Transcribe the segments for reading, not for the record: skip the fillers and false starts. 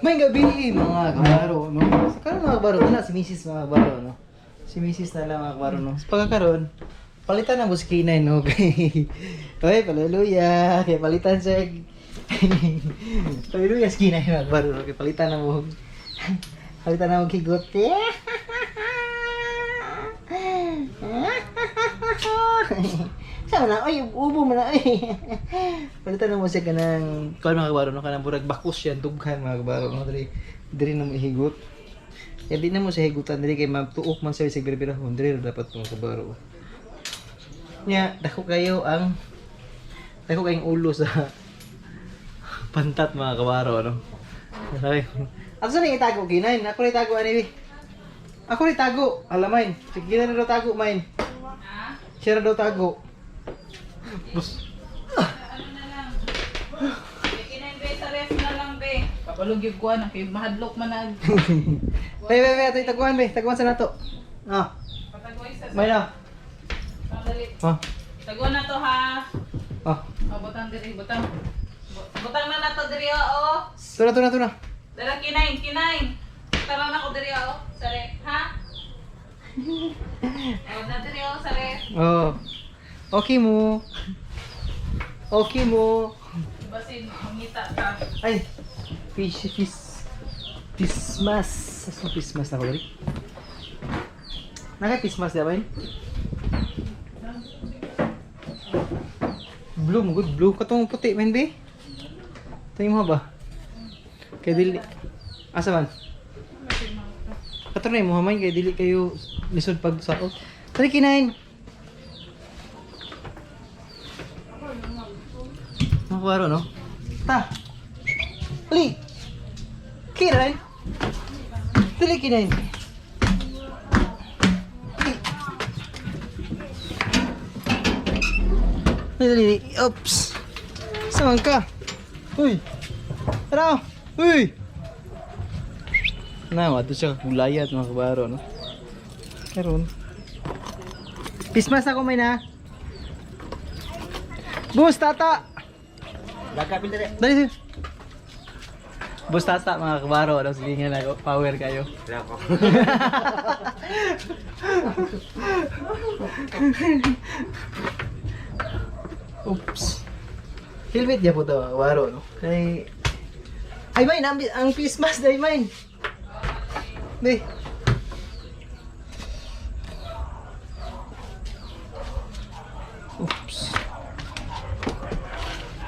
May gabi, mga kabaro, no? Sa karon, mga kabaro, na si Mrs. mga kabaro, no? Si Mrs. na lang, mga kabaro, no? Sa pagkakaroon, palitan na mo si K9, no? Okay. Oy, palaluya. Kay palitan siya. Palaluya si K9, mga kabaro, no? Kay palitan na mo. Palitan na mo kigot. Sama na, oy, ubo mo na, oy. Palitan na mo siya kanang, kuan, mga kabaro, no? Kanang burag bakos yan, dughan, mga kabaro, no? Diri, diri na mo ihigot. Kaya di na mo siya higutan diri kay matuok man siya sa birbirahon. Diri ra dapat, mga kabaro. Nya, dako kayong ulo sa pantat, mga kabaro, no? Sabi ko, ako sa nang itago, ginain. Ako na itago, anyway. Ako na itago. Alamain. Sige na daw tago, main. Siya na daw tago. Bus. Ano na lang. Kinain be sa ref na lang be. Kapalog yung kuha na kay mahadlok man nag. Be, be, be, ito taguan, be. Taguan sa nato. Ah, Patagoy sa may na. Sandali. Ah, Taguan na to ha. ah. Oh, butang diri, butang. Butang na na to diri oh. Ito na, ito na, ito na. Dara kinain, kinain. Tara na ko diri oh. Sa ref, ha? Oh, na diri oh sa ref. Oh. Okay mo. Okay mo. Basin mangita ka. Ay. Fish, fish. Pismas. Asa pismas na ko dali? Naka pismas di ba yun? Blue mo good blue katong puti man be. Tingin mo ba? Kay dili. Asa man? Kato na mo man kay dili kayo lisod pag saot. Tari kinain. Makuha no? Ta. Ali. Kirain. Dili kinain. Dali, dali, dali. Oops. Saan ka? Uy. Tara. Uy. Na, wato siya kulayat, mga kabaro, no? Karon. Pismas ako may na. Bus, tata! Lagapil dali. Dali, dali. Bus, tata, mga kabaro. Ano, sige nga na, power kayo. Wala ko. Oops. Helmet niya po to, mga kabaro, no? Kay... Ay, mine! Ang face mask, ay, mine! Di. Oops.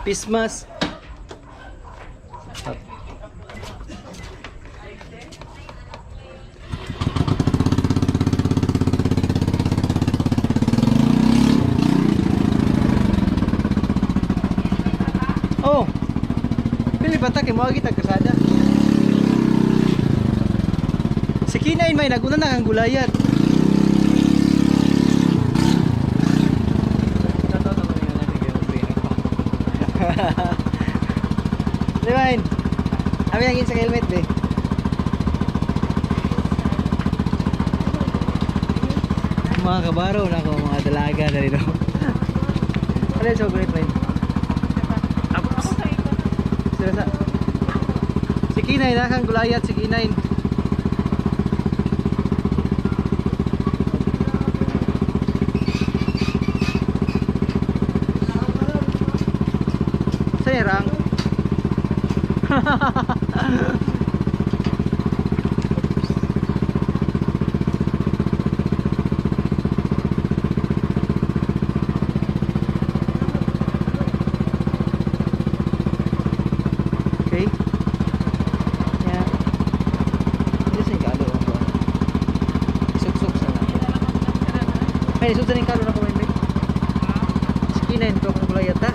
Face mask. Oh. Pili pa ta kay moagi tag kasada. Si Kinain may naguna na ang gulayat. Di ba, In? Kami naging sa helmet, be. Mga kabaro na ako, mga dalaga na rin. Ano yung chocolate, man? Ako sa ito. Sila sa... Si Kinay, nakang gulayat si Kinay. Serang. Okay. Yeah. Hindi sa kalo ang ba. Suksok sa na. Ay, suksok sa kalo na kumain ba? Si Kinay to ang gulayat ta.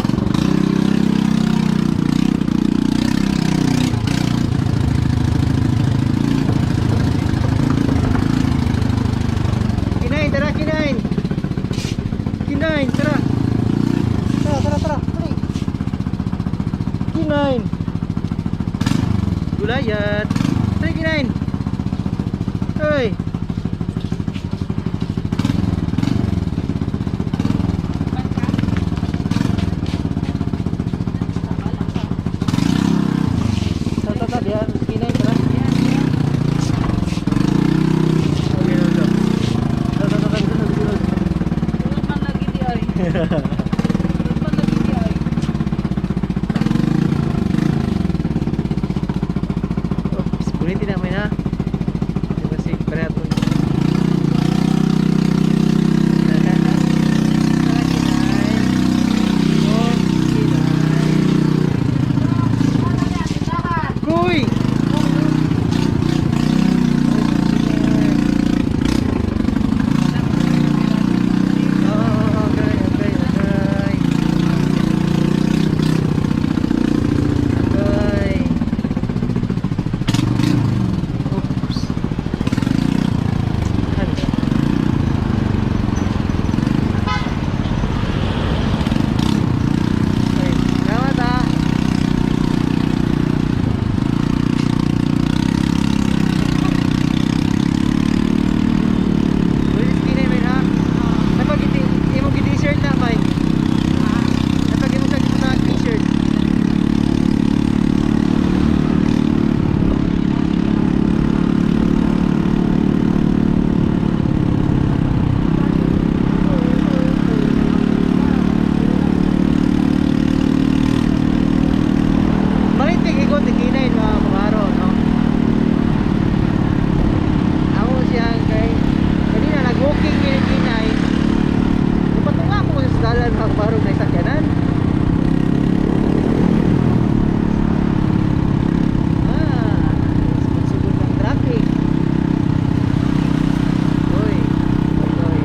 Kinain, tara, kinain. Kinain, tara. Tara, tara, tara. Dali. Kinain. Gulayat. Tara, kinain. Hoy. Tara, tara. ta diha, kinay tara. Okay, no, no. Tara, tara, tara, tara, tara. Tulog man lagi di ay. Tulog man lagi di ay. Oops, punitin namin ha. Di ba si Preto? Kuy! Oh, okay. Okay. Oops. Ano? Okay, salamat ah. Ulit kinay may ha. Napag iti imong gi-t-shirt na may. Napag imo sa sa t-shirt. Malintig ikot ni Kinay mga kumaro, no? Ako siya kay kanina nag-walking ni Kinay. Upatunga ko sa dalan mga kumaro na sakyanan. Ah, sugod ang traffic. Uy, uy, uy.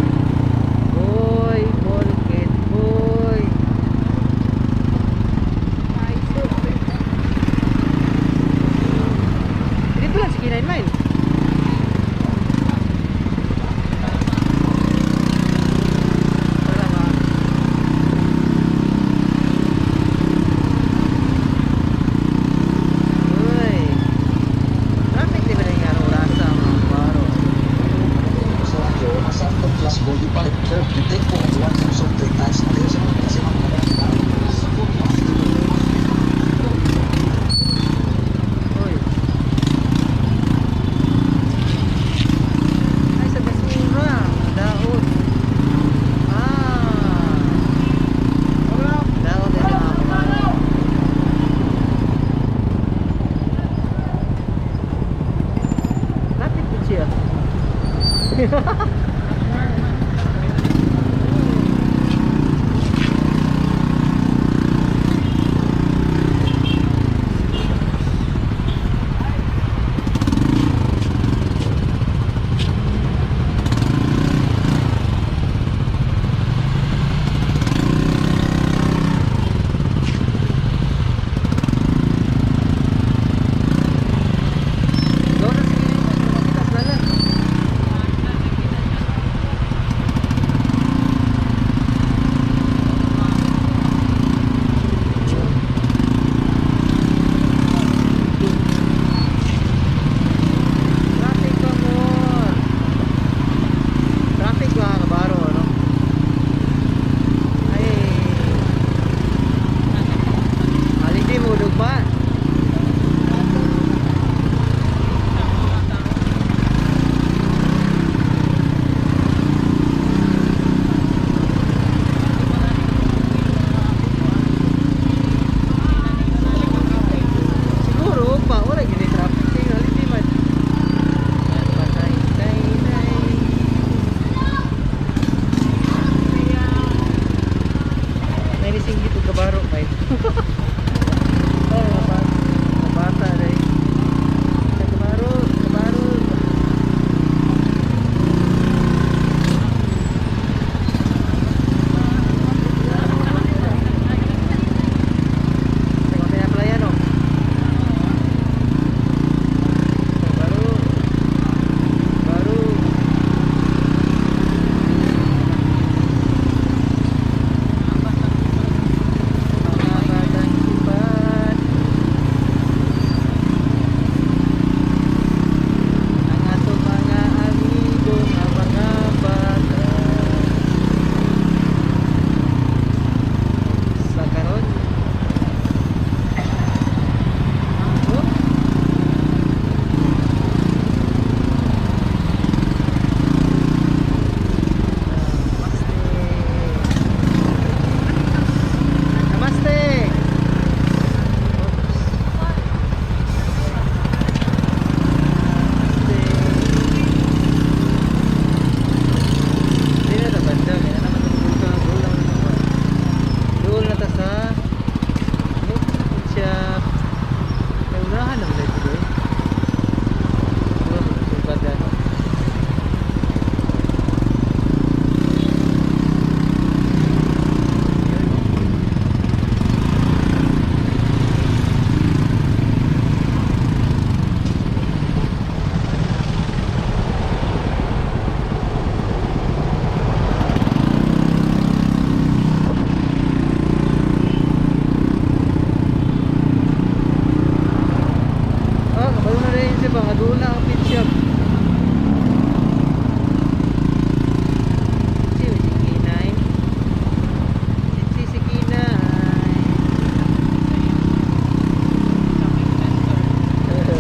Uy, Colgate, uy. Dito lang si Kinay Mine. Wala ba? Uy. Traffic di ba na yung orasa mga baro? Uy. Ay, sa basura. Daot. Ah. Daot yan mga kumaro. Lapit din siya. Gawa na sige nimo, makita sa dalan. Unahan naman na ito eh. Siguro, ano. Ah, kabalo na rin siya ba? Nga doon na ang pit shop. Chichi, si Kinay. Chichi, si Kinay. Shopping center. Shopping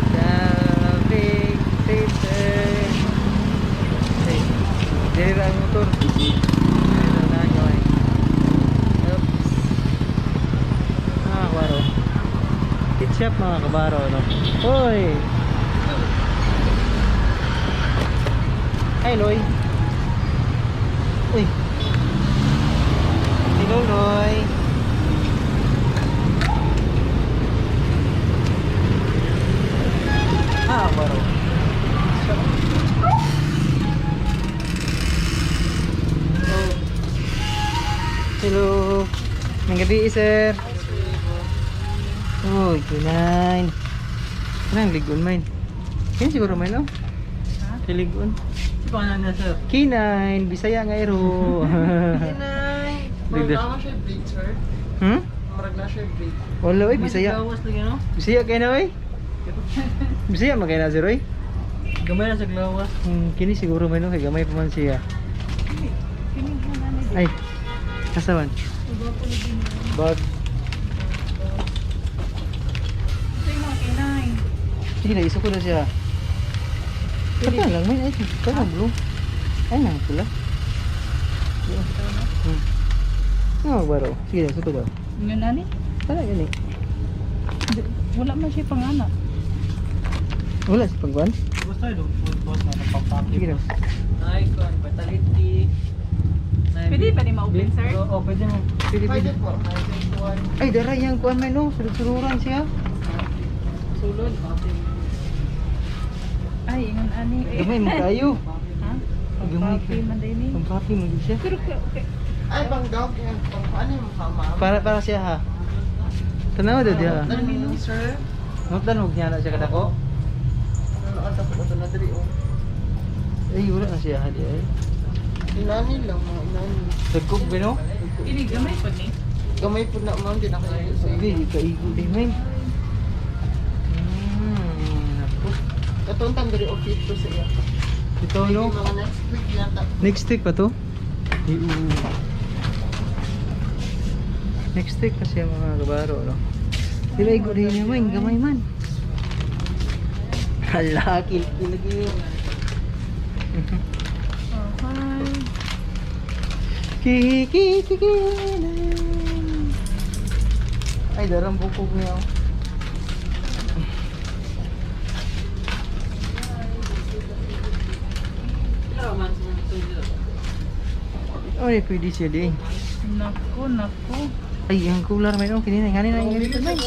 center. Hey, dili ra ang motor. Dili ra na gamay. Oops. Ah, kabaro. Pit shop mga kabaro, no? Hoy! Hi, Loy. Uy. Hello, Loy. Ah, baro. Oh. Hello. Ang gabi, sir. Uy, kinain. Kanang ligon, mine. Kaya siguro, mine, oh. Ha? Ligon. Si pangalan niya, sir? Kinain, Bisaya nga ero. Kinay! Ligda. Murag na siya breed, sir. Hmm? Murag na siya breed. Wala, oy, Bisaya. Gawas lagi, no? Bisaya kay na, oy. Bisaya man kay na, sir, oy. Gamay na sa glawas. Kini siguro man, no, kay gamay pa man siya. Kini na ni. Ay, kasawan. Bag. Ito yung mga kinay. Sige na, isuko na siya. Kata lang, may ay, kata blue. Ay, nang pula. Ito no. No, baro. Sige na, suko daw. Yun na ni. Wala gani. Wala man siya pangana. Wala si pagwan. Gusto tayo dog food boss na nagpapapi. Sige na. Icon, vitality. Pwede ba ni ma-open, sir? Oo, pwede mo. Pwede, Pwede pwede. po. Pwede po. Ay, dara yang kuan man no, sulod-suluran siya. Sulod. Ay, ingon ani. Eh. Gamay mo kayo. Ha? Gamay Papi man din ni. Ang papi mo gid siya. Pero okay. Ay, pang dog. Yan. Pang ano yung mukha, ma'am? Para para siya ha. Tanaw daw diha. Ano ni sir? Mutlan og niya na siya kadako. Ano ang tapos ito na diri, oh. Ay, wala na siya ha di ay. Inani lang, mga inani. Dagkog ba no? Kini gamay po ni. Gamay po na, ma'am. Di na kayo sa Sabi, kaigo di man. Naku. Ito ang tandiri, oh, fit to sa iya. Ito no. Maybe mga next week yata. Next week pa to? Iu. Next week kasi ang mga kabaro, no? Dila igo rin naman, gamay man. Hala, kilkilig yun. Oh, hi. Kiki, kiki, Ay, darang bukog niya. Oh. Ay, pwede siya di. Naku, naku. Ay, ang cooler may oh, kinina, ngani na yung ganito may.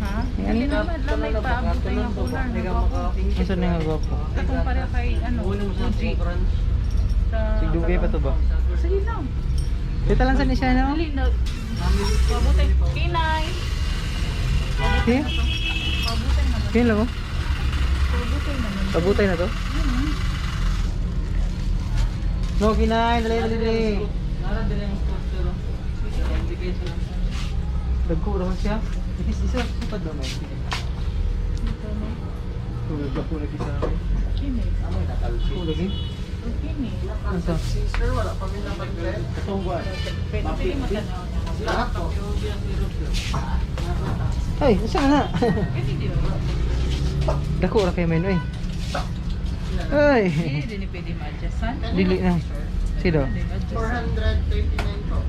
Ha? Ayan. Hindi naman lang may paabot ay nga cooler. Asa na nga gwapo? Katong pare kay ano, Fuji. Sa Sigdugay pa to ba? Sige lang. Dito lang sa ni siya no? Dali na. Paabot ay kinay. Kaya? Paabot ay naman. Kaya lang oh. Paabot ay naman. Pabutay na to? No, kinain. Dali, dali, dali. Dagko raman siya. Itis isa, sukad daw may. Sige. Dito no. Tulog ako lagi sa akin. Kini. Tulog lagi. Kini. Asa? Si sir, wala pa rin napag-bet. Pwede pwede mo tanaw niya. Ako. Ay, asa ka na? Pwede di ba? Dako ra kay men oy. Ay. Hindi din pwede ma-adjustan. Dili na. Sino? Pwede ma-adjustan. 439 po.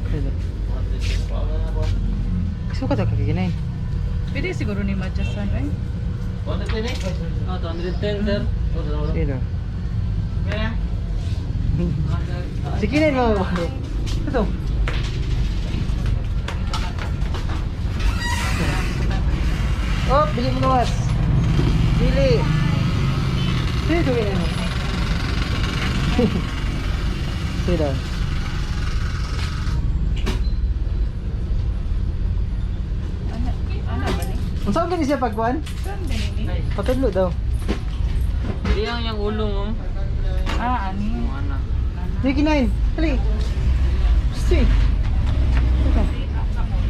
Sino? Sukat ka kinain. Pwede siguro ni ma-adjustan eh. Oh, 210, sir. Sino? Sige na mga kabaro. Ito. Oh, dili mo gawas. Dili. Dili to mo. Sige daw. Ana, ana ba ni? Unsa gani siya pagkuan? Saan ba ni? Patudlo daw. Di ang yung ulo mo. Ah, ani. Ano? Dili kinain. Dali. Sige.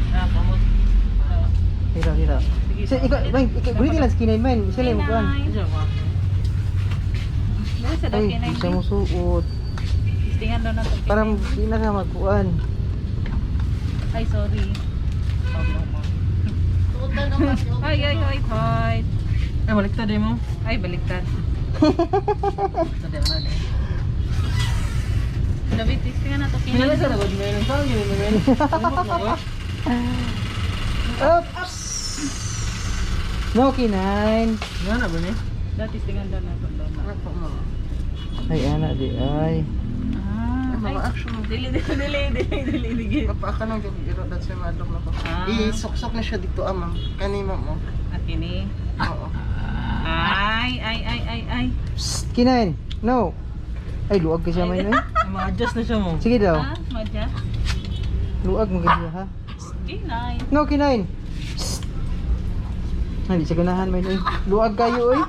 Na, kamot. Dito, dito. So, ikaw, man, ikaw, gunitin lang sa kinain, man. Sila mo kuan. Diyan ba? Dili sa daw Ay, kinain. di siya mo suot. Tingnan daw na to. Parang di na siya magkuan. Ay, sorry. Tuotan ang kasi. Ay, ay, ay, ay. Ay, baliktad eh mo. Ay, baliktad. Baliktad eh, ano eh. David, tingnan na to May kinain. sa labad, meron. Saan yun, meron? Umot mo ba? Oops! No, kinain. Nga na ba ni? Dati tingnan daw na to. daw na. Ano po ma'am? Ay, ana, di ay. Ah, Ay, ay. mga action. Dili, dili, dili, dili, dili, dili. Kapaka nang giro that's why madlok na ko. Ah. I-suksok na siya dito ah ma'am. Kani ma'am oh. Akini. Oo. Ay, ay, ay, ay, ay. Psst, kinain. No. Ay, luag ka siya man, eh. Ma-adjust na siya mo. Sige daw. Ah, madya. Luag mo kasi ha. Kinain. No, kinain. Psst. Ay, di siya ganahan man, eh. Luag kayo, eh.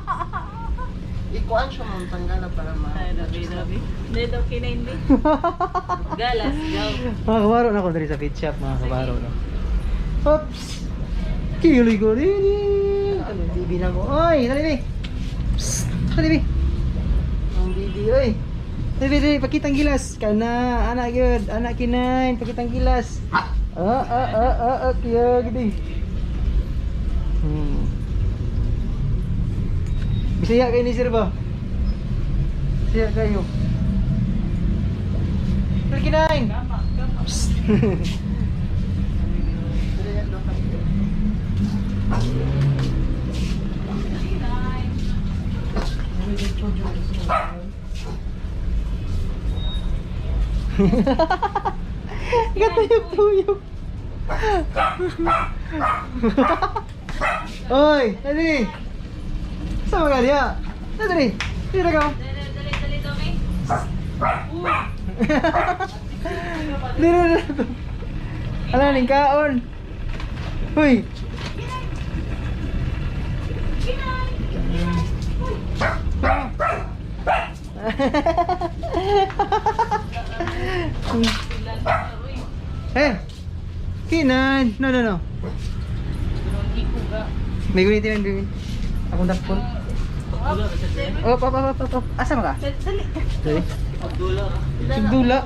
Ikuan siya ma'am tanggala para ma. Ay, dabi, dabi. Hindi daw kinain di. Galas, go. Mga kabaro na ako diri sa pet shop, mga kabaro no. Oops! Kiloy ko rin! Ano, bibi na ko. Oy, dali bi! Psst! Dali bi! Ang bibi, oy! Dali bi, dali, pakitang gilas! Kana, anak yun, anak kinain, pakitang gilas! Ah, ah, ah, ah, ah, kaya gidi. Bisaya kayo ni sir ba? Bisaya kayo. Sir kinain! Gama, gama. Psst! Dili yan daw kasi. Kinain. Katuyok-tuyok. Oy, dali. Sama ka diya. Dali. Dali ka. Dali, dali, dali, Tommy. Uy, Dali, dali. Ala ning kaon. Hoy. kinain. Sila na, uy. Eh. Kinan. No, no, no. Ikuga. May gunitin ang gawin. Akong dakpon. Pagdula ka siya, sir. Op, op, op, op, op. Asa man ka? Dali. Dali. Pagdula ka. Sigdula.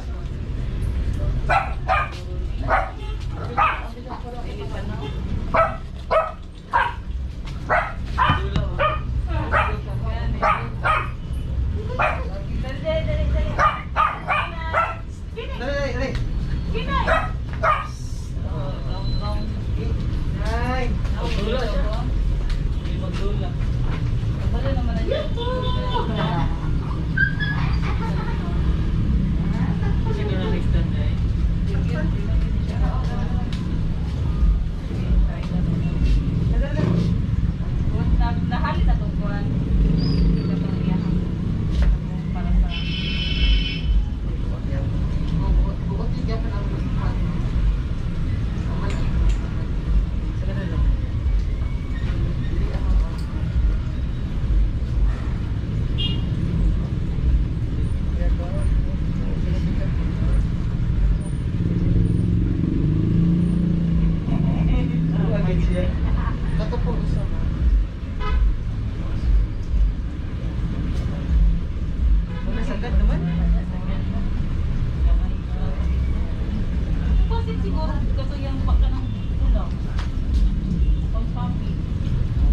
Pagdula ka. Dali, dali, dali, dali. Kinain. Dali, dali, dali. Kinain. Ay. Pagdula siya. Hindi pagdula. Wala naman na siya. Kasi ko na extend eh. Nahali na itong kuwan. Itong iyahan. Para sa... Buot yung gyapon ang kuan. Sa kanila lang. Dili ah ma'am. Kato pong isa ma'am. Wala, sagad naman. Kasi siguro kato yung pagka ng ulo. Pang-papi.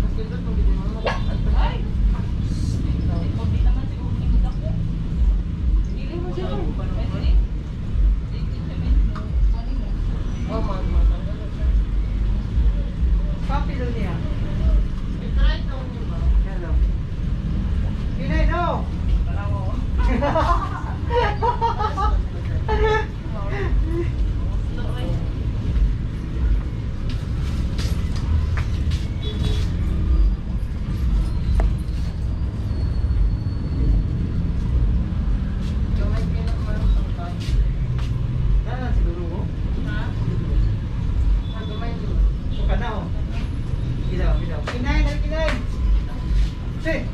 Mas nindot mo gid mo. Ay! Hindi naman siguro ni Mudako. Dili mo siya. Pwede. Oh ma'am, matanggal siya. Papi daw niya. I-try daw niyo ma'am. Hello. Kinay, no! Sit.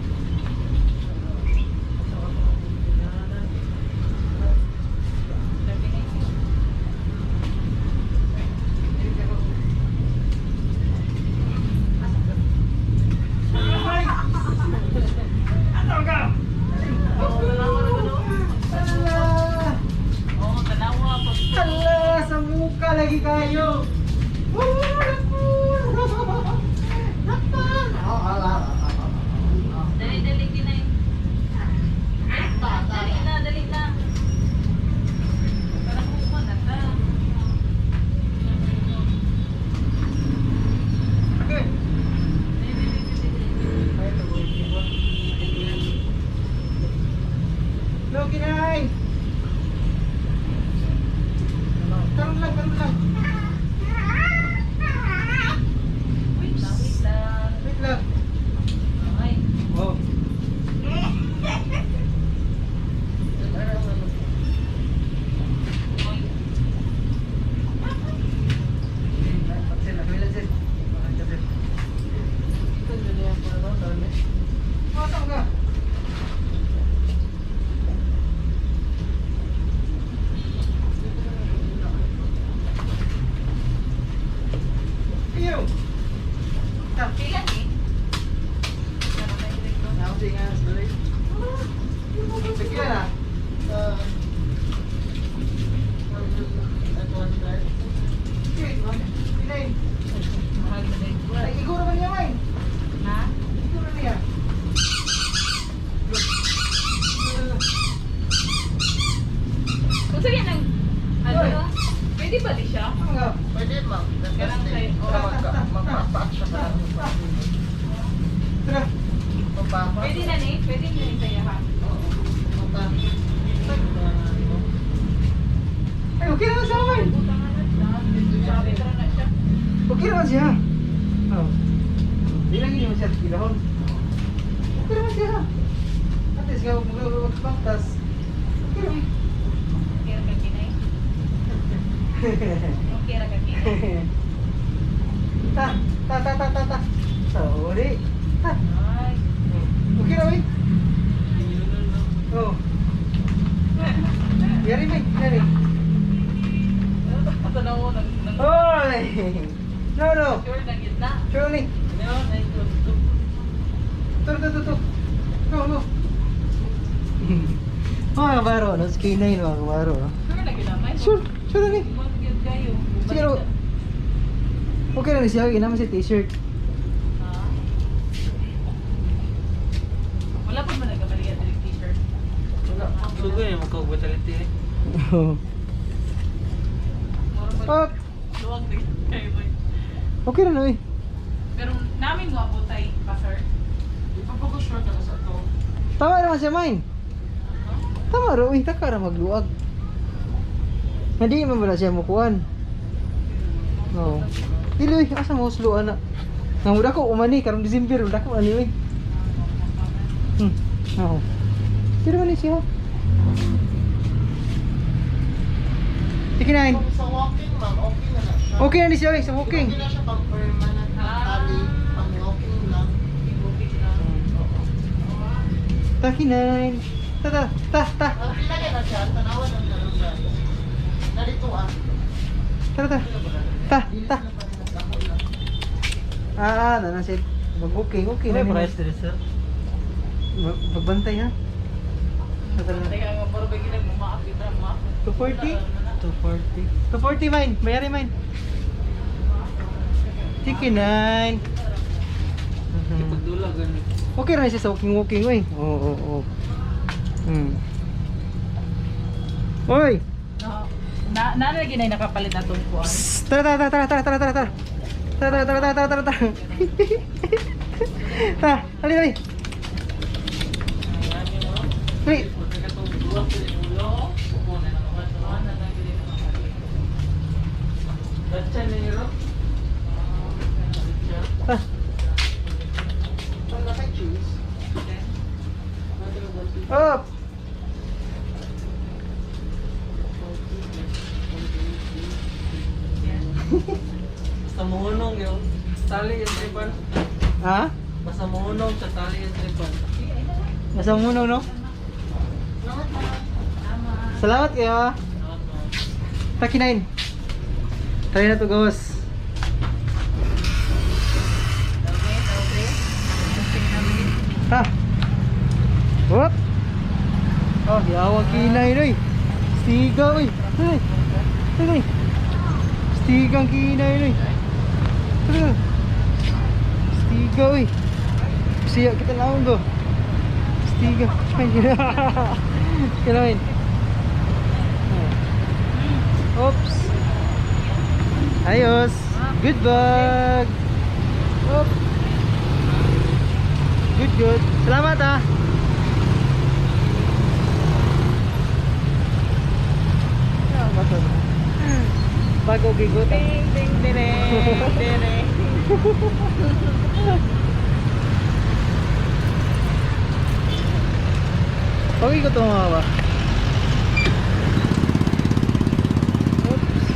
Ala! Oo, tanawa. Ala! Sa muka lagi kayo! Nakpan! Oh, ala, ala, ala, ala. Dali, dali, kinay. Dali na, dali na. Parang human na ta. Okay. Dali, dali, dali, dali. No, kinay! Karon lang, karon lang. Wait lang, wait lang. Wait lang. Ay. Oh. Oy. Masang ka. Iyo. Ta. Pila ni? Sige na. Okay, Pinay. Mahal na rin. Ay, iguro man niya, May. Ha? Iguro niya. Kung sige nang, ano? Pwede ba di siya? Ano nga? Pwede ma'am. Kailangan sa'yo. Magpapaak siya para. Tara. Magpapa. Pwede na ni? Pwede na ni sa'yo ha? Oo. Magpa. Ay, okay naman siya, May. Buta nga na siya. Sabi tara na siya. Okay naman siya. Oh. Di lang yun siya kilahon. Okay naman siya. At least nga, mag-magpangtas. Okay naman. Okay ra ka kinay? Okay ra ka kinay? Ta, ta, ta, ta, ta, ta. Sorry. Ta. Ay. Okay na, wait. Oh. Yari, mate. Yari. Tanaw mo, nang, nang, Oy! No, no. sure na gid na. Sure ni. Tara, tara, tara. Go, go. Mga kabaro, no? Si K9, mga kabaro, no? Sure na gid na, may. Sure, sure na ni. Mo gyud kayo. Sige, no. Okay na ni siya, naman si t-shirt. Ha? Wala pa man nagkabaliya diri t-shirt. Sugoy, magkag-vitality eh. Mura man Oh, luwag na gid kayo boy. okay na, no, eh. Pero namin mo abotay pa sir. Ipapag-short ako sa to. Tama naman siya, mine. Tama ro, uy, taka ra magluag. Hindi man wala siya mukuan. No. Dili uy, asa mo uslo ana. Nang ko umani karong December, wala ko ani uy. Oo. Pero man ni siya. Sige na. Kung sa walking ma'am, okay na na siya. Okay na ni siya uy, sa walking. Okay na siya pang permanent na tali, pang walking lang. Ibukit lang. Oo. Taki nine. Ta ta ta ta. Ang pila kay na siya, tanawan ang karon guys. Narito ah. Tara ta. Ta Dili ta. na pa rin nagdako lang. Ah, na na siya. Mag-okay, okay na May ni. price diri sir. Pagbantay ha. Tara na. Teka, nga paro ba gid maakit ra maakit. 240? 240. 240 mine. Mayari mine. Tiki nine. Pagdula gani. Okay ra siya sa walking walking oy. Oo oo oo. Oy. No. Na na na ginay nakapalit na tong kuan. Psst. Tara tara tara tara tara tara tara. Tara tara tara tara tara tara. Tara, dali dali. Dali. Datsa ni ro. Ah, Ang laki cheese. up. Basta muhunong yo. Tali yung iban. Ha? Basta muunog sa tali yung tripod. Basta muno, no? Salamat kayo. Salamat, ma'am. Takinain. Try na to, gawas. Okay, okay. Ha? Whoop! Oh, yawa kinay noy. Stiga oy. Hey. Hey. Stigang kinay noy. Tara. Stiga oy. Siya kita naon go. Stiga. Kinain. Oops. Ayos. Good bag. Oop. Good, good. Salamat ah. Bago gigot. Ding, ding, ding, ding. Pag-ikot mo mga ba? Oops.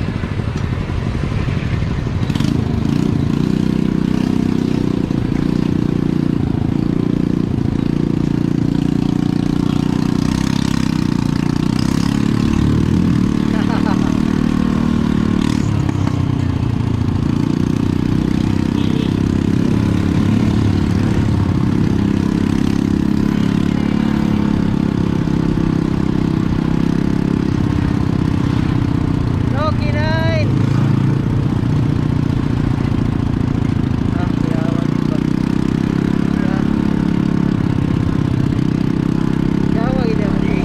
Okay, nine. Ah, yawan ba? Yawa gid mo di.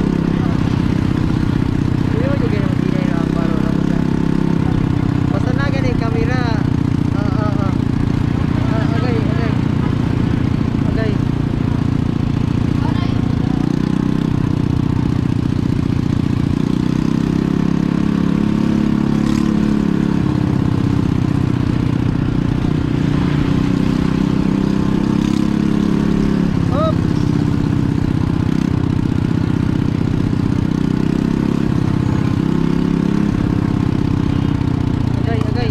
Dili mo jud mo di na ang baro na basta. Basta na gani kamera. Ah ah ah. Ah, agay, agay. Agay. Oops. Agay, agay.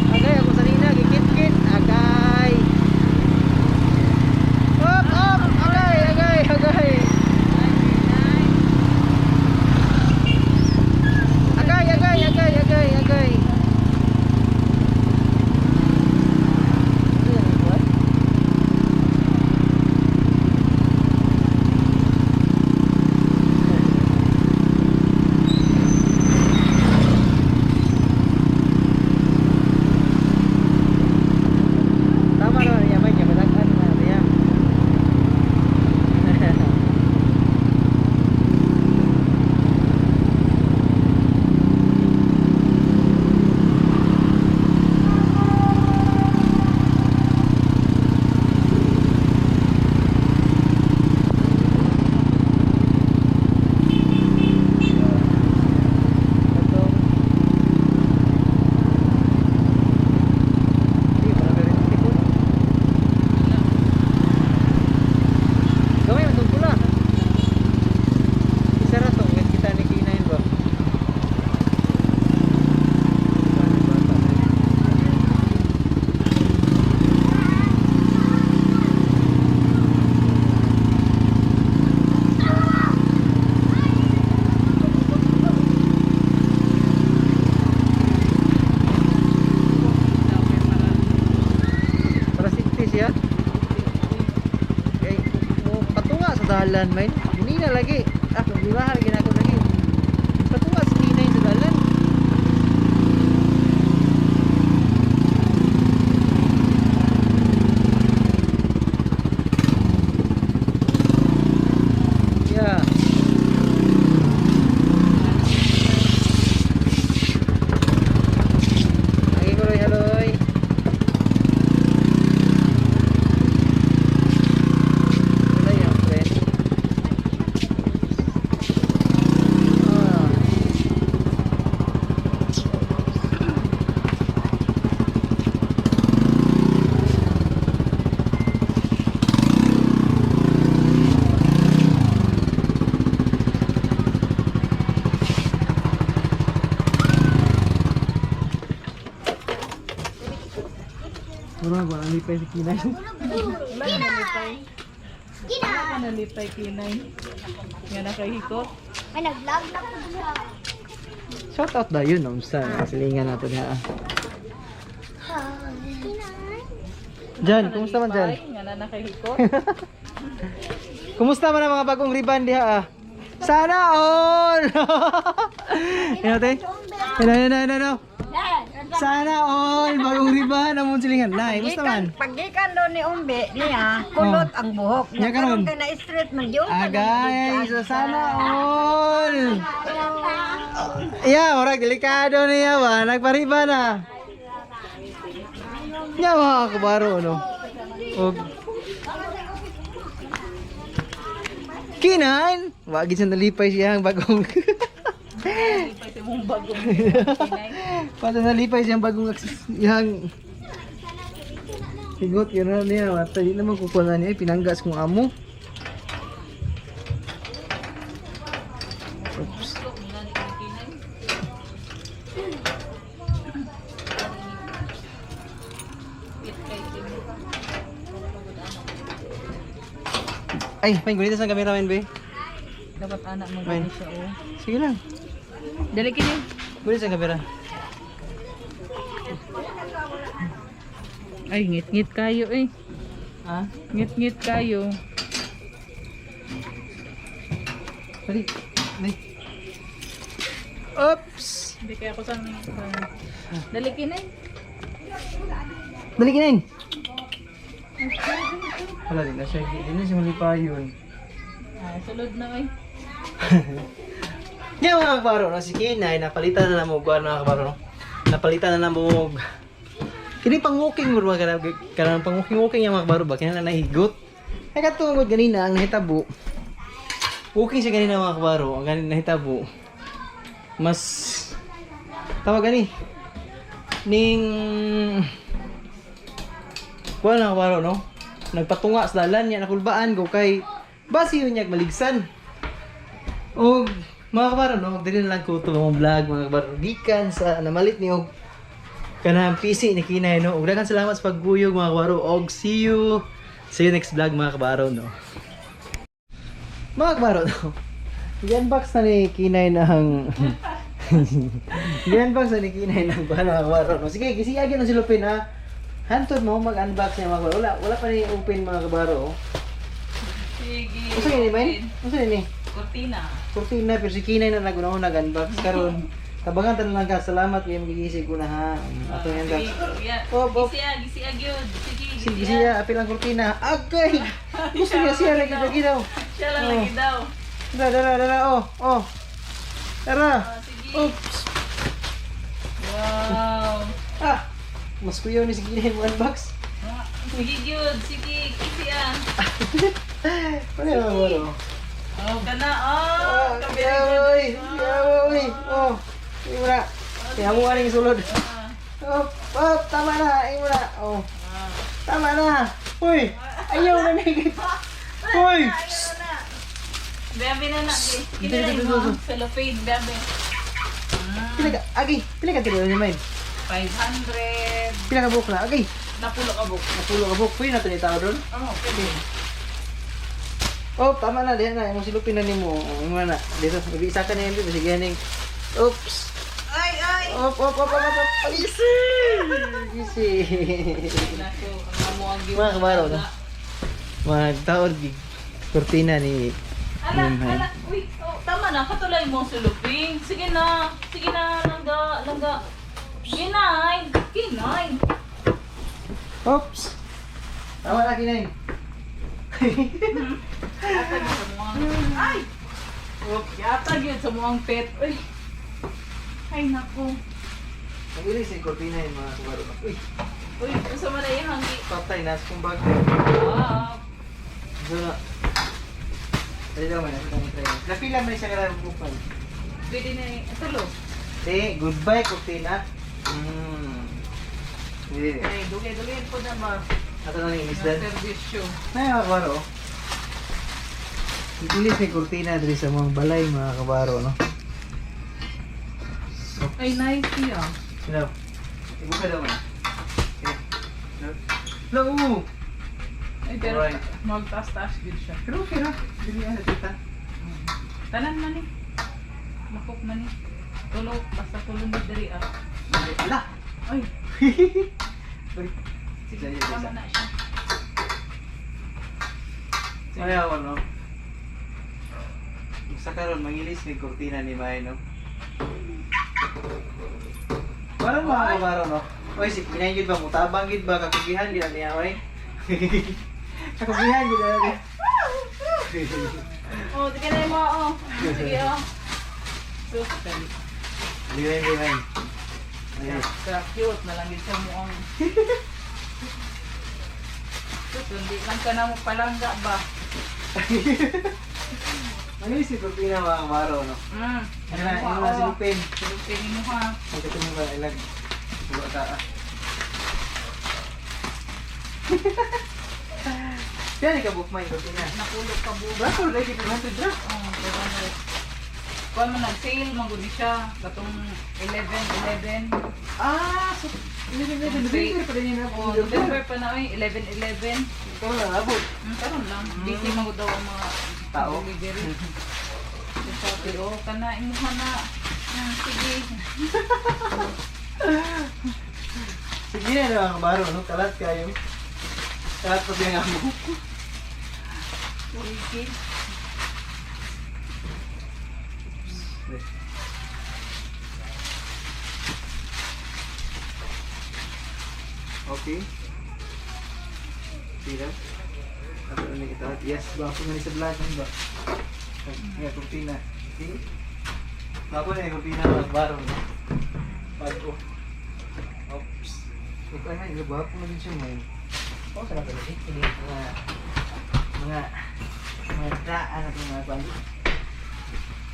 Agay, ako sanina, gikit-kit. Agay. Up, up. Agay, agay, agay. Agay, agay, agay, agay, agay. Ano yan, what? Tama naman niya, may niya, ano na niya. Katong- Hindi, parang meron yung tipon. Gamay man tong pula. Isa ra to, kahit kita ni Kinain ba? Para safety siya. Kay mo patunga sa dalan man. Hindi na lagi. Ah, problema lagi na ako lagi. Patunga sa Kinay sa dalan. Yeah. Wala ba ang lipay si Kinay? Kinay! Kinay! Nalipay Kinay. Nga nakahikot. May nag-vlog na po siya. Shout out daw yun, no? Sa silingan natin ha. Kinay! Jan, kumusta man Jan? Nga na nakahikot. Kumusta man ang mga bagong ribbon diha ah? Sana all! Ano te? Ano, ano, ano, ano? Sana all! Bagong ribbon ang mong silingan. Nay, kumusta man? Paggikan do ni Umbe niya, kulot ang buhok. Niya karon. Karon kay na street man gyud. Agay, so sana all! Yeah, murag delikado niya ba? Nagpariba na. Nya mga kabaro no. Og Kinan, wagi siya nalipay siya ang bagong Nalipay sa mong bagong Kinay. Paano nalipay siyang bagong yang higot yun na niya. Mata, di naman kukuha na niya. Pinanggas kong amo. Oops. Ay, may gunita sa kamera, men, be. Dapat anak mo May. siya oh. Sige lang. Dali kini. Gunita sa kamera. Ay, ngit-ngit kayo eh. Ha? Ngit-ngit kayo. Dali. Dali. Oops! Hindi kaya ko saan Dali kini. Dali kinain. Wala din na siya. Hindi na siya malipayon. Ah, sulod na eh. Nga mga kabaro, no? Si Kinay, napalitan na mo, guwan mga kabaro, no? Napalitan na mo. Kini pang walking mo mga kanang kanang pang walking walking yung mga kabaro ba kinahanglan nahigot. Ay katungod ganina ang nahitabo. Walking siya ganina mga kabaro, ang ganin nahitabo. Mas tawag gani ning kuwan mga kabaro no. Nagpatunga sa dalan niya nakulbaan go kay basi yun niya maligsan. Og mga kabaro no, dili na lang ko to mga vlog mga kabaro gikan sa namalit ni og kanang PC ni Kinay no. Og daghang salamat sa pagguyog mga kabaro og see you next vlog mga kabaro no. Mga kabaro no. I-unbox na ni Kinay ng I-unbox na ni Kinay ng kuan mga kabaro no. Sige, gisiyagin na si Lupin ha. Hantod mo mag-unbox niya mga kabaro. Wala wala pa ni open mga kabaro. Oh. Sige. Unsa ni man? Unsa ni? Cortina. Kurtina, pero si Kinay na nagunaw nag-unbox karon. Tabangan tanan lang ka. Salamat kay magigisig ko na ha. Ato yung unbox. Sige. Oh, oh. Gisiag, gisiag yun. Sige, Sige siya, apil ang kurtina. Agay! Gusto niya siya lagi lagi daw. Siya lang Oh. lagi daw. Dara, dara, dara, oh, oh. Tara. Ah, sige. Oops. Wow. Ah. Mas kuyaw ni si Kinay mo unbox. Ah, sige yun. Sige, gisiag. Ano yung mga Oh, kana. Oh, Ah, kabili. yawoy, yawoy. Oh. Imo na. Kaya mo aning sulod. Oh, oh, tama na, imo na. Oh. Tama na. Uy, ayaw na nigit. Uy. Bebe na na. Dito, Kini na dito, mo. dito. Cellophane, bebe. Pila ka, agi, pila ka tiro ni Main. 500. Pila ka buok na, agi. Napulo ka buok. Napulo ka buok, pwede na to ni tao doon. Oh, pwede. Oh, tama na, diyan na, imong silupin na nimo. Oh, imo na. Dito, isa ka na yan, sige ning. Oops. Ay, ay. Op, op, op, op, op, op. Easy. Easy. Nako, ang amo ang Mga kabaro, no? Magtaod gig kurtina ni Ala, Ma'am. ala, uy, oh, tama na, katulay mo suluping. Sige na, langga, langga. Kinay, kinay. Oops. Tama na kinain. Yatag yun sa muang, ay! Oh, yatag yun sa muang pet. Uy. Ay, nako. Nag-ilis yung kurtina yung mga kabaro. Uy, Uy, unsa man na iyang gi. patay na sa kong bag. Wow. So na. Dali daw man, ito try. Napila man siya karang bukal. Pwede na tulo. Di, goodbye kurtina. Hindi. Ay, dugay-dugay po na ba? Ato na lang Ang inisdan. servisyo. Ay, mga kabaro. Ilis may kurtina diri sa mga balay mga kabaro, no? Ay, nice siya. Sino? Ibuka daw man. Sige. No? No. Ay, pero Alright. magtaas-taas gud siya. Pero okay ra. Dili ana tita. Tanan man ni. Lakop man ni. Tulo, basta tulo ni diri ah. Ala. Ay, Uy. sige, Sige, tama na siya. Sige. Ayaw no. Sa karon mangilis ni kurtina ni May no. Parang mga kabaro no. Oy, si Pinay gid ba mutabang gid ba kakugihan gid niya oy. Kakugihan gid niya. Oh, sige na mo oh. Sige oh. Sus, dali. Di ba di ba? Sa cute na lang gid siya mo ang. Sus, hindi lang ka na mo palangga ba? Mangilis ni kurtina mga kabaro no. Ano na, Ano ano na si Lupin. Lupin mo ha. Ay, ito mo ba ilag? Buwa ka ah. Yan, ikaw book mine, kurtina. Nakulog ka buba. Bro, lagi 500 ra. Oh, pero ano. Kuan man nag-sale man gud siya katong 11 11. Ah, so, 11, November pa rin yun. Oh, November pa na oy, 11 11. Ikaw na, abot. Karon lang. Busy man gud daw ang mga Tao. delivery. Sa Shopee, oh, kana imuha na. Sige. Sige na naman, kabaro, no? Kalat kayo. Kalat pa bilang amo. Sige. Okay. Sila. Ako na kita. Yes, bako na ni sa vlog. Ano ba? Nga, kurtina. Okay. Bako na yung kurtina mga kabaro, no? Bago. Oops. Ikaw na, ikaw bako na din siya mo. Oh, sarap na din. Hindi, mga, mga daan na mga kwan.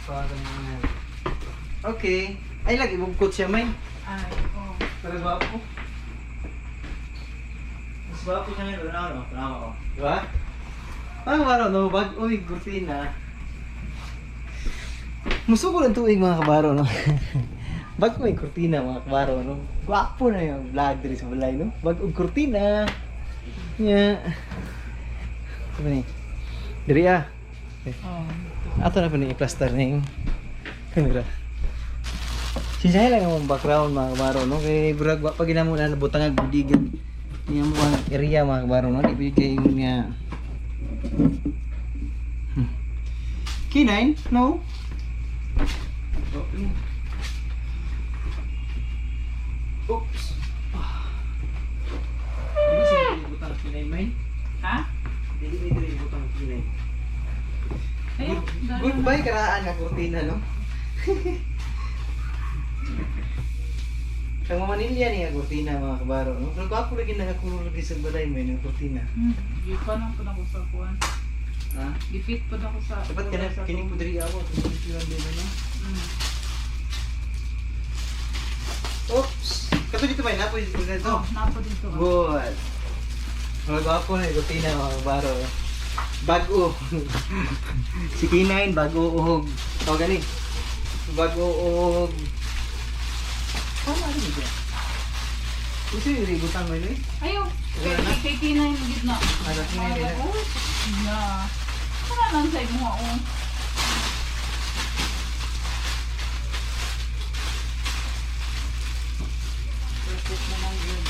Parang mga, okay. Ay, lagi, bugkot siya, may. Ay, oh. Pero gwapo. Mas gwapo siya ngayon. Tanawa, no? Tanawa ko. Di ba? Parang araw, no? Bag, uy, kurtina. Musuko lang tuig mga kabaro, no? Bag may kurtina mga kabaro, no? Gwapo na yung vlog diri sa balay, no? Bag og kurtina. Nya. Sabi ni. Diri ah. Oh. Ato na pa ni i-plaster ning kamera. Sinsaya lang ang background mga kabaro no kay burag wa pa ginamo na nabutang ag budigan. Niya mo ang area mga kabaro no di pa kay nga. K9? No? Oh. Oops. Ah. Dili sa butang K9 man. Ha? Dili ba dili butang K9? Ayun, dali. Goodbye karaan nga kurtina no. Ang Manila niya kurtina mga kabaro no. Pero gwapo lagi nakakulor lagi sa balay mo yung kurtina. Gipa lang po na ako sa kuan. Ha? Gifit po na ako sa Dapat kana sa kini po diri ako kung din no. Oops. Kato dito may napo dito dito. Oh, napo dito. Ah. Good. Mga gwapo na yung kurtina mga kabaro. Bago. Si K9 bago og tawag gani. Bago og tama rin ba? Gusto yung ributan mo yun eh? Ayaw. Wala na? Kay Tina yung gitna. Ano, Tina yun na? Oh, yeah. Wala lang sa imo oh. Perfect na lang yun.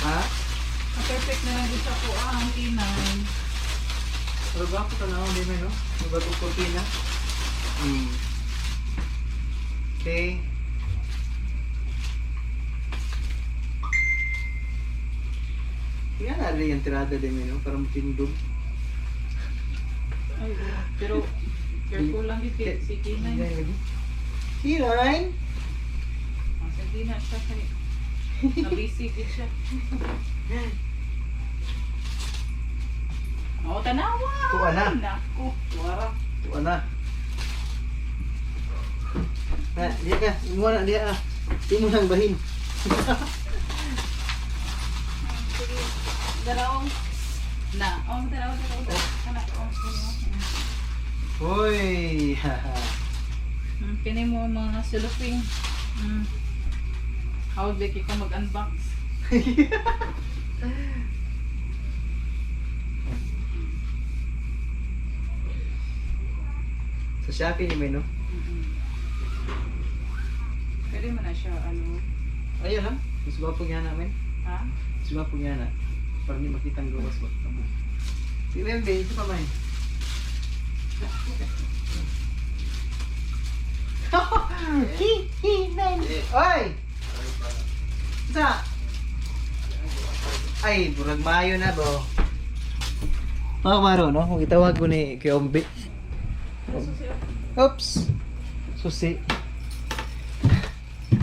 Ha? Perfect na lang yun sa kuha ang Tina. Pero gwapo ka na ako, di no? Yung bago kurtina. Okay. Tingnan na rin yung tirada din, no? Para matindog. Ay, oh. Pero careful lang yun kay si Tina. K9! Sa Tina siya kay nabisi gid siya. Oh, tanawa. Tuwa na. Naku, tuwa ra. Tuwa na. Na, diya ka. Imuha na, diya ka. Di mo nang bahin. Sige. Dalaw. Na. Oh, dalaw, dalaw, dalaw. Kana, oh, oh. Hoy! Kini mo mga siluping. How big ka mag-unbox? Sa Shopee ni may, no? Pwede mo na siya, ano? Ayun lang. Mas gwapo nga namin. Ha? Mas gwapo nga na. Para hindi makita ang gawas ba. Si Wembe, ito pa man. Hi, hi, nine. Oy! Sa? Ay, burag mayo na bo. Mga kamaro, no? Kung itawag ko ni kay Ombe. Oops! Susi.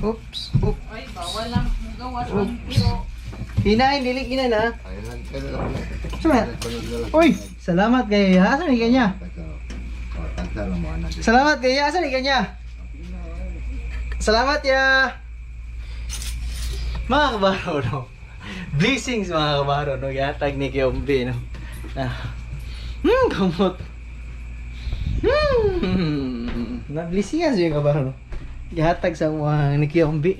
Oops. Oops. Ay, bawal lang. Gawas ang piro. Hinain, dili ina na. Sama. Uy, salamat kay Asa ni kanya? Salamat kay Asa ni kanya? Salamat ya. Mga kabaro, no. Blessings, mga kabaro, no. Yatag ni Kiyombe, no. Ah. Kamot. Na blessingan siya, kabaro, no. Gihatag sa mga ni Kiyombe.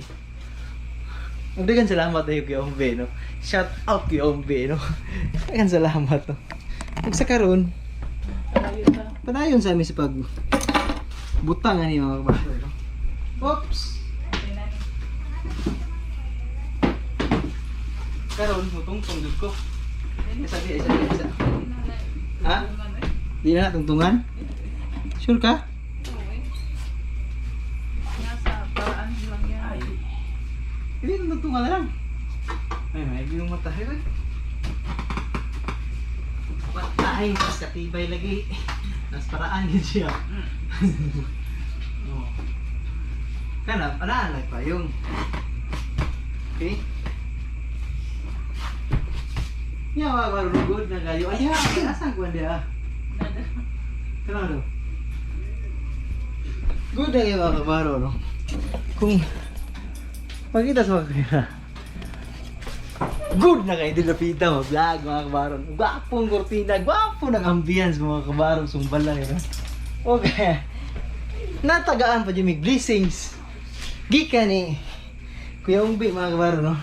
Dagan salamat tayo kay Ombe, no? Shout out kay Ombe, no? Dagan salamat, no? Ug sa karon, padayon sa amin sa pag butang ani, mga kabaro, no? Oops! Karon, mutungtong jud ko. Isa di, isa di, isa. Ha? Di na tungtungan? Sure ka? Nasa paraan lang yan. Hindi, tungtungan na lang. Ay, may yung mata. Ay, ay. Patay, mas katibay lagi. Nas paraan yun siya. Oh. Kana, paraan lang pa yung. Okay? Nya wa marugod na kayo. Ay, ha, asan ko dia? Kana do. Good na kayo, mga kabaro, no? Kung pagkita sa mga kanila. Good na kayo dilapita mo vlog, mga kabaron. Gwapong kurtina, gwapo ng ambience, mga kabaron, sumbal lang yun. Okay. Natagaan pa dyan may blessings. Gikan ni Kuya Umbi, mga kabaron, no?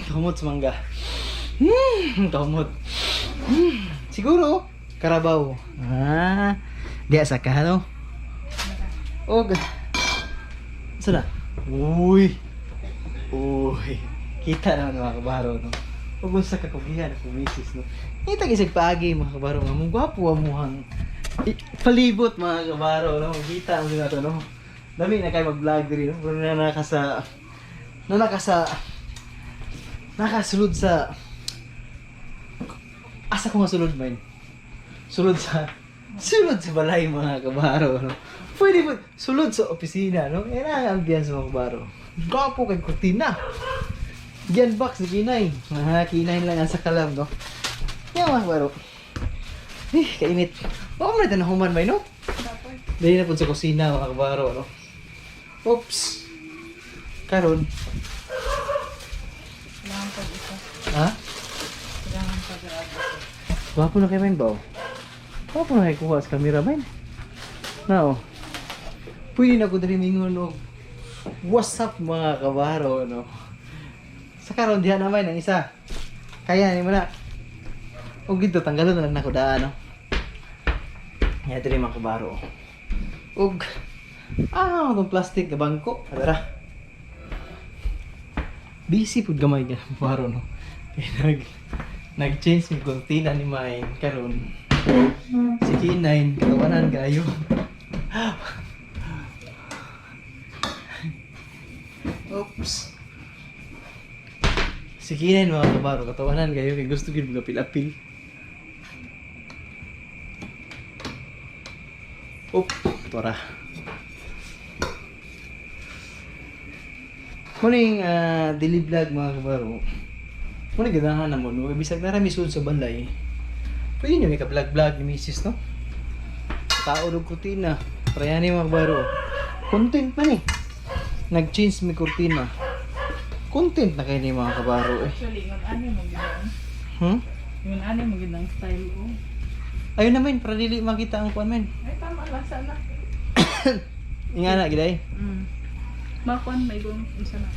Kamot sa mangga. Kamot. Siguro, Carabao. Ah, diya sa ka, no? Okay. Saan na? Uy! Uy! Kita naman, mga kabaro, no? Huwag mo sa kakugihan ako, misis, no? Kita kisag paagi, mga kabaro, nga mong gwapo ang muhang palibot, mga kabaro, no? Kita ang sila to, no? Dami na kayo mag-vlog diri, no? Pero na naka sa... Na naka sa... Nakasulod sa... Asa ko nga sulod, man? Sulod sa... Sulod sa balay, mga kabaro, no? Pwede mo, sulod sa opisina, no? Yan ang ambience, mga kabaro. Gwapo kay kurtina. Gian box ni Kinay. Mga Kinay lang ang sa kalam, no? Yan, mga kabaro. Eh, kainit. Baka mo na tanahuman, may, no? Dahil na po sa kusina, mga kabaro, no? Oops. Karon. Kailangan pag-isa. Ha? Kailangan pag-grab. Gwapo na kay men ba? Oh? Gwapo na kay kuha sa camera men. Na oh. Pwede na ko diri mingon og "What's up, mga kabaro," no? Sa karon diha naman ang isa. Kaya ni mo na. Og dito tanggalon na lang nako daan, no. Ya diri, mga kabaro. Og itong plastic na bangko. Tara. Busy pud gamay ka baro, no. Kay nag-change mi kurtina ni Main karon. Si K9 katawanan kayo. Oops. Si K9, mga kabaro, katawanan kayo kay gusto gid mga apil-apil. Oop, tora. Muning daily vlog, mga kabaro. Muna ganahan na mo, no? Bisag narami sud sa balay. Pwede nyo may ka-vlog-vlog ni misis, no? Tao ng kurtina. Para yan mga kabaro. Content man eh. Nag-change mi kurtina. Content na kayo ni mga kabaro eh. Actually, yung ano mo ginang. Yung ano mo ginang style oh. Ayun naman, para dili makita ang kuan men. Ay, tama lang sana. Inga na, giday. Makuan may gong isa na.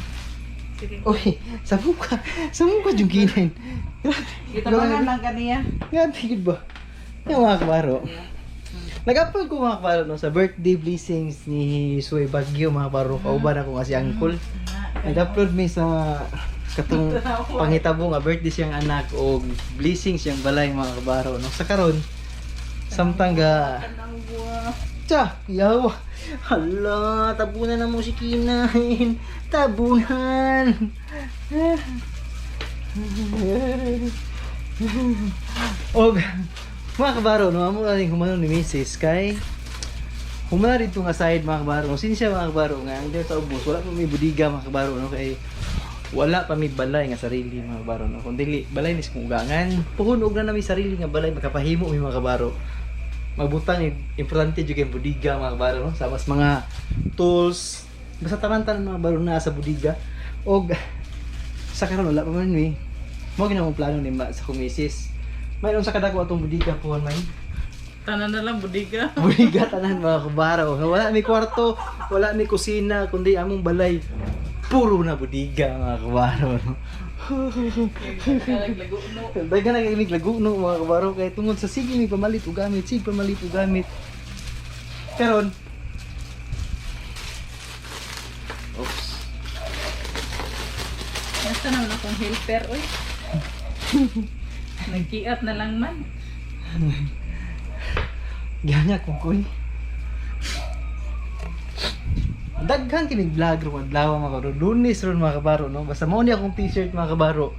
Sige. Uy, sa muka. Sa muka yung kinain. Grabe. Gitabangan lang kaniya. Grabe, gid ba? Yung mga kabaro. Nag-upload ko mga kabaro no, sa birthday blessings ni Suey Bagyo mga kabaro. Kauban ako nga si Uncle. Nag-upload mi sa katong pangitabo nga birthday siyang anak o blessings siyang balay mga kabaro no. Sa karon samtang ga Tsa, yaw. Hala, tabunan na mo si Kinain. Tabunan. Og mga kabaro, no, amo na rin humano ni Mrs. kay humana dito nga side mga kabaro. No, sinsya mga kabaro nga ang dito sa ubos wala pa may budiga mga kabaro no kay wala pa may balay nga sarili mga kabaro no. Kung dili balay ni sa ugangan, puhon og na na may sarili nga balay makapahimo mi mga kabaro. Magbutang importante jud kay budiga mga kabaro no, sa mas mga tools basta tanan-tanan mga kabaro na sa budiga. Og sa karon wala pa man mi. Mo ginamong plano ni ma sa kumisis. Mayroon sa kadako atong budiga puhon may. Tanan na lang, budiga. Budiga tanan mga kabaro. Wala mi kwarto, wala mi kusina, kundi among balay. Puro na budiga mga kabaro. No? Nalaglago, no. Daghan na kay mig lago no mga kabaro kay tungod sa sige mi pamalit og gamit, sige pamalit og gamit. Karon. Oops. Basta naman akong helper, oy. Nagkiat na lang man. Ganya kong kuy. Daghan kinig vlog ron adlaw mga kabaro. Lunes ron mga kabaro no. Basta mao ni akong t-shirt mga kabaro.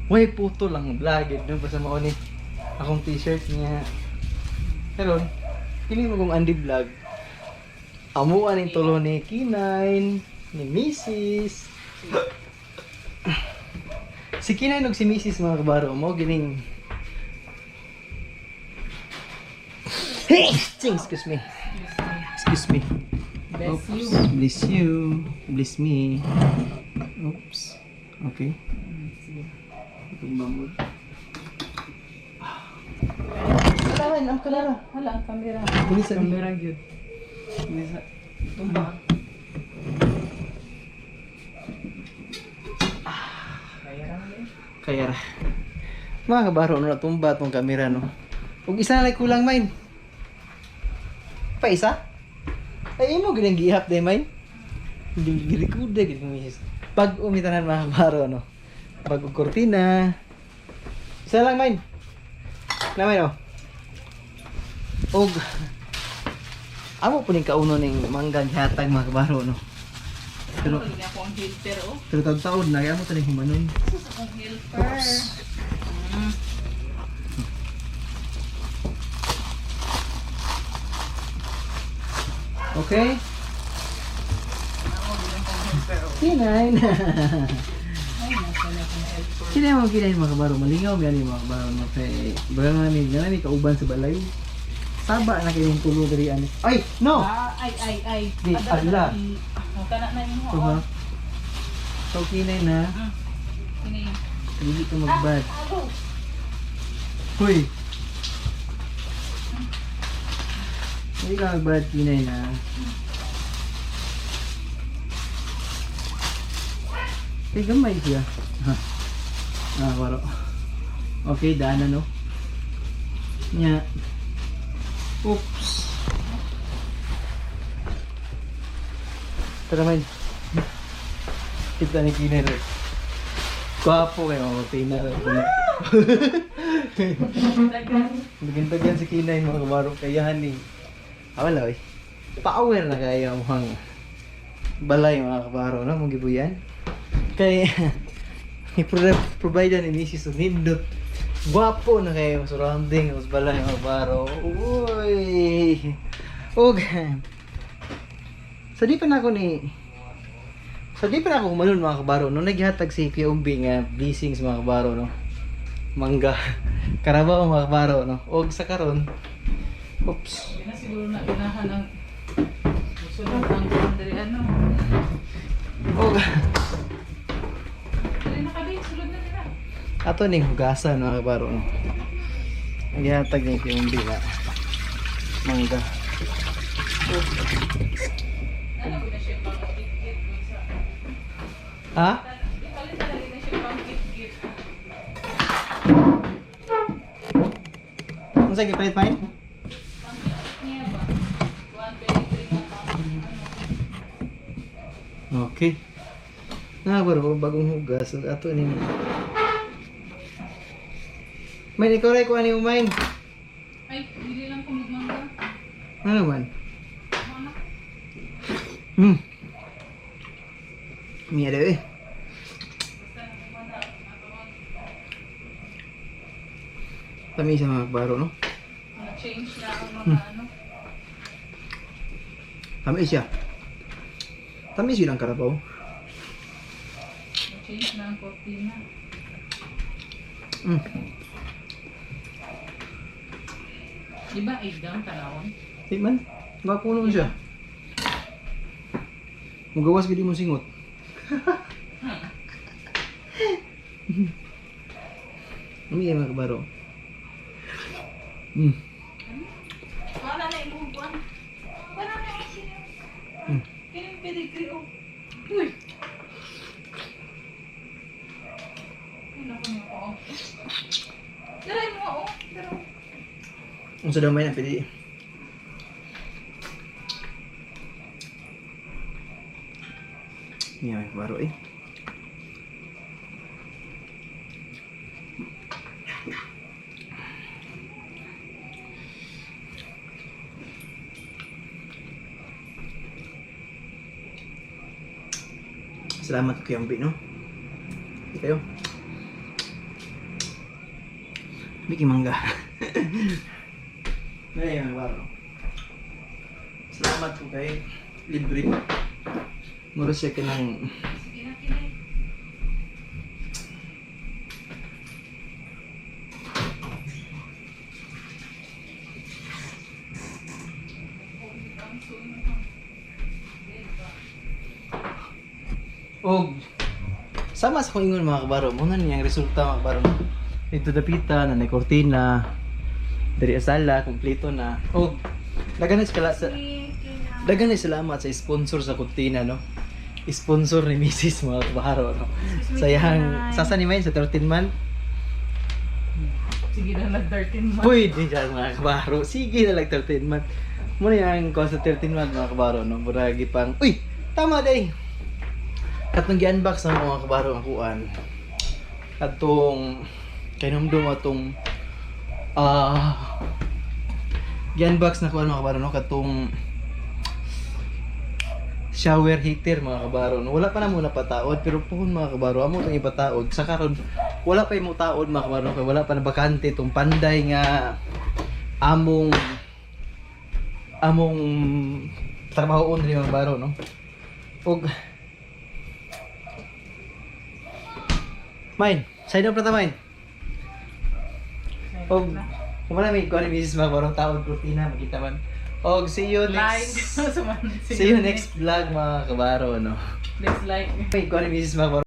Way puto lang ang vlog eh, no. Basta mao ni akong t-shirt niya. Karon kini mo kong Andy vlog. Amuan ning tulo ni K9, ni Mrs. Si K9 ug si Mrs. mga kabaro mo gining Excuse me. Excuse me. Bless Oops. you. Bless you. Bless me. Oops. Okay. Itong bamboo. Wala man, ang kamera. Wala ang kamera. Bilis sa Kamera gyud. Bilis sa. Tumba. Kaya ra. Mga kabaro, no, natumba tong kamera, no. Ug isa na lang kulang, mine. Pa isa? Ay, imo ginang gihap day, mine. Hindi girecord day, gid misis. Pag umitanan mga kabaro, no. Pag og kortina. Isa lang, mine. Na, mine, oh. Og amo po ning kauno ning manggang hatag mga kabaro, no. Pero Pero ako ang helper, oh. pero taon-taon na, kaya mo taning humanon. Sus, akong helper. Okay? Kinay na. Kinay mo, kinay mga kabaro. Malingaw gani mga kabaro. No? Kay, baga nga ni, nga ni kauban sa balay. Saba na kayong tulo diri ani. Ay, no! Ah, ay, ay, ay. Di, ala. Oh, kana na yung Ito ha. So, kinay na. Kini. Dili ka magbad. Alo. Huy! Hindi ka magbad, kinay na. Ay, gamay siya. Ha. Ah, baro. Okay, daan na no. Nya. Oops. Tara man. Kita ni Kinay rin. Gwapo kayo mga Kinay. Nagintagyan si Kinay mga kabaro. Kayahan ni. Ah, wala eh. Power na kaya ang balay mga kabaro. No? Mong gibuyan. Kay i-provide ni Mrs. og nindot. Gwapo na kayo ang surrounding ang balay mga kabaro. Uy. Og sa di pa na ako ni sa di pa na ako humalon mga kabaro no naghatag si Kuya Umbi nga blessings mga kabaro no. Mangga. Karabaw mga kabaro no. Og sa karon oops. Hindi na siguro na ganahan ang musulod ang diri ano. Og Diri na kabi, sulod na dira. ato ning hugasan mga kabaro no. Naghatag ni Kuya Umbi nga mangga. Ano ko na siya pang git-git sa. Ha? Ipalit na lang na siya pang git-git. Unsa gipalit pain? Pang git niya. Okay. Na bro, bagong hugas ug ato ni. Main ikaw ray kuha ni mo main. Ay, dili lang ko magmangga. Ano man? Mia daw eh. Tami sa mga baro, no? Na-change na ang mga ano. Tami siya. Tami siya lang karabaw. Na-change na ang kortina. Di ba igdang tanawon? Di man. Gwapo siya. Mugawas gid mo singot. Umi mga kabaro. Wala na imong kuan. Wala na imong sino. Kining pedigree oh. Uy. Ay nako niyo ko. Daray mo oh. Daray. Unsa daw may na pwede. Niya mga kabaro eh. Salamat Kuya Ambi, no? Hindi kayo. Mickey Mangga. Ay, mga kabaro. Salamat po kay libre. Mura siya ka ng Sige na kinay. Og sama sa kong ingon mga kabaro, muna niyang resulta mga kabaro. Dito dapita na may kortina, diri sala kumpleto na. Og daghan na sila sa daghan na salamat sa sponsor sa kortina no. Sponsor ni Mrs. mga kabaro no. Sa iyang sasa ni Mayn sa 13 month. Sige na nag 13 months. Pwede dyan mga kabaro. Sige na lang 13 month. Muna yung ko sa 13 month mga kabaro no. Muragi pang uy, tama day. Katong gi-unbox na mga kabaro ang kuan. Atong kainumdum atong gi-unbox na kuan mga kabaro no katong shower heater mga kabaro no. Wala pa na muna pataod pero puhon mga kabaro amo tong ipataod sa karon wala pa imo taod mga kabaro kay wala pa na bakante tong panday nga among among trabahoon diri mga kabaro no. Og Mine, sign up na ta mine. Og kung wala may kuan ni Mrs. mga kabaro taod kurtina makita man. Og see you Like. next see you next vlog mga kabaro no. Next like. May kuan ni Mrs. mga kabaro.